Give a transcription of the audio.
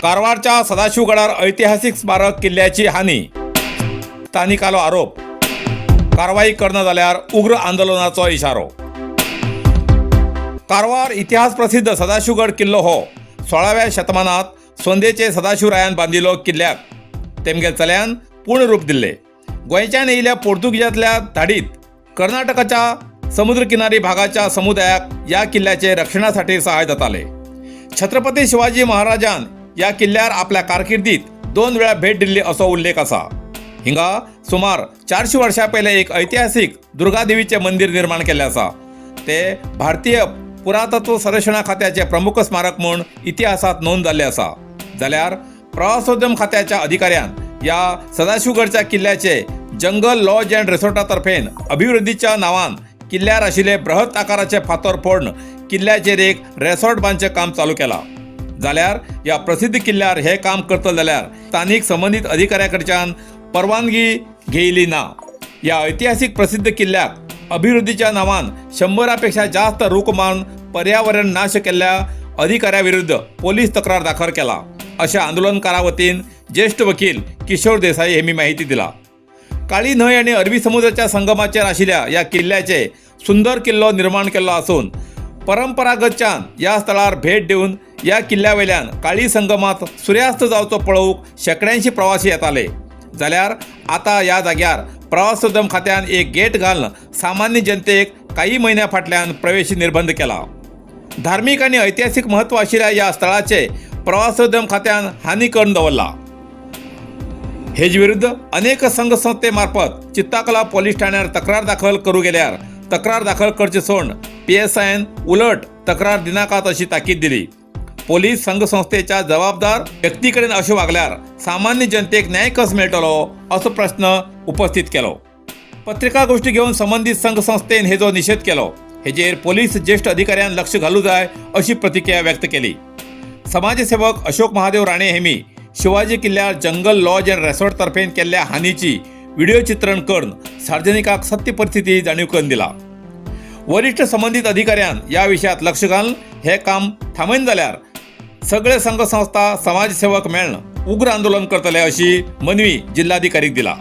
कारवारच्या सदाशिवगडार ऐतिहासिक स्मारक किल्ल्याची हानी, स्थानिकालो आरोप. कारवाई करना जाल्यार उग्र आंदोलनाचो इशारो. कारवार इतिहास प्रसिद्ध सदाशिवगड किल्लो हो 16व्या शतमानात सोंदेचे सदाशिवरायान बांदिल्लो. किल्ल्याक तेमगेल चल्यान पूर्ण रूप दिल्ले. गोंयच्यान येयल्या पोर्तुगीजांतल्या धाडीत कर्नाटकाच्या समुद्र किनारी भागाच्या समुदायाक या किल्ल्याचे रक्षणासाठी सहाय जाताले. छत्रपती शिवाजी महाराजान या किल्ल्यार आपल्या कारकिर्दीत दोन वेळा भेट दिल्ली असो उल्लेख आसा. हिंगा सुमार 400 वर्सां पयलें एक ऐतिहासीक दुर्गादेवीचें मंदीर निर्माण केल्लें आसा. ते भारतीय पुरातत्व सर्वेक्षणा खात्याचे प्रमुख स्मारक म्हूण इतिहासात नोंद जाल्लें आसा. जाल्यार प्रवासोद्यम खात्याच्या अधिकाऱ्यान ह्या सदाशिवगडच्या किल्ल्याचे जंगल लॉज अँड रिसॉर्टा तर्फेन अभिवृद्धीच्या नांवान किल्ल्यार आशिल्ले बृहत आकाराचे फातर फोडून किल्ल्याचेर एक रेसॉर्ट बांदचें काम चालू केलां. जाल्यार ह्या प्रसिद्ध किल्ल्यार हे काम करतले जाल्यार स्थानीक संबंदीत अधिकाऱ्या कडच्यान परवानगी घेयली ना. ह्या ऐतिहासिक प्रसिद्ध किल्ल्याक अभिवृद्धीच्या नावान 100 पेक्षा जास्त रूख मारून पर्यावरण नाश केल्ल्या अधिकाऱ्या विरुद्ध पोलीस तक्रार दाखल केला, अशा आंदोलनकारा वतीन ज्येष्ठ वकील किशोर देसाई यांनी माहिती दिला. काळी न्हंय आणि अरबी समुद्राच्या संगमाचेर आशिल्ल्या ह्या किल्ल्याचे सुंदर किल्लो निर्माण केल्लो आसून परंपरागतच्यान ह्या स्थळार भेट दिवन ह्या किल्ल्या वयल्यान काळी संगमात सुर्यास्त जावचो पळोवंक शेंकड्यांशी प्रवासी येताले. जाल्यार आतां ह्या जाग्यार प्रवासोद्यम खात्यान एक गेट घालून सामान्य जनतेक काही म्हयन्या फाटल्यान प्रवेश निर्बंध केला. धार्मीक आनी ऐतिहासीक म्हत्व आशिल्ल्या ह्या स्थळाचे प्रवासोद्यम खात्यान हानी करून दवरला. हेज विरुद्ध अनेक संघ संस्थेमार्फत चित्ताकला पोलीस ठाण्यार तक्रार दाखल करू गेल्यार तक्रार दाखल करचे सोड पीएसआयन उलट तक्रार दिनाकात अशी ताकीद दिली. पोलीस संघ संस्थेच्या जबाबदार व्यक्तीकडेन अशें वागल्यार सामान्य जनतेक न्याय कसो मेळटलो असो प्रश्न उपस्थित केलो. पत्रिका गोष्टी घेवन संबंदीत संघ संस्थेन हेजो निशेध केलो. हेजेर पोलीस ज्येष्ठ अधिकाऱ्यान लक्ष घालू जाय अशी प्रतिक्रिया व्यक्त केली. समाजसेवक अशोक महादेव राणे हेमी शिवाजी किल्ल्यार जंगल लॉज अँड रेसॉर्ट तर्फेन केल्ल्या हानीची व्हिडिओ चित्रण करून सार्वजनिकाक सत्य परिस्थिती जाणीव करून दिला. वरिष्ठ संबंधित अधिकाऱ्यान या विशयात लक्ष घालून हे काम थांबयन जाल्यार सगळे संघ संस्था, समाजसेवक मेळन उग्र आंदोलन करतले अशी मनवी जिल्हाधिकारीक दिला.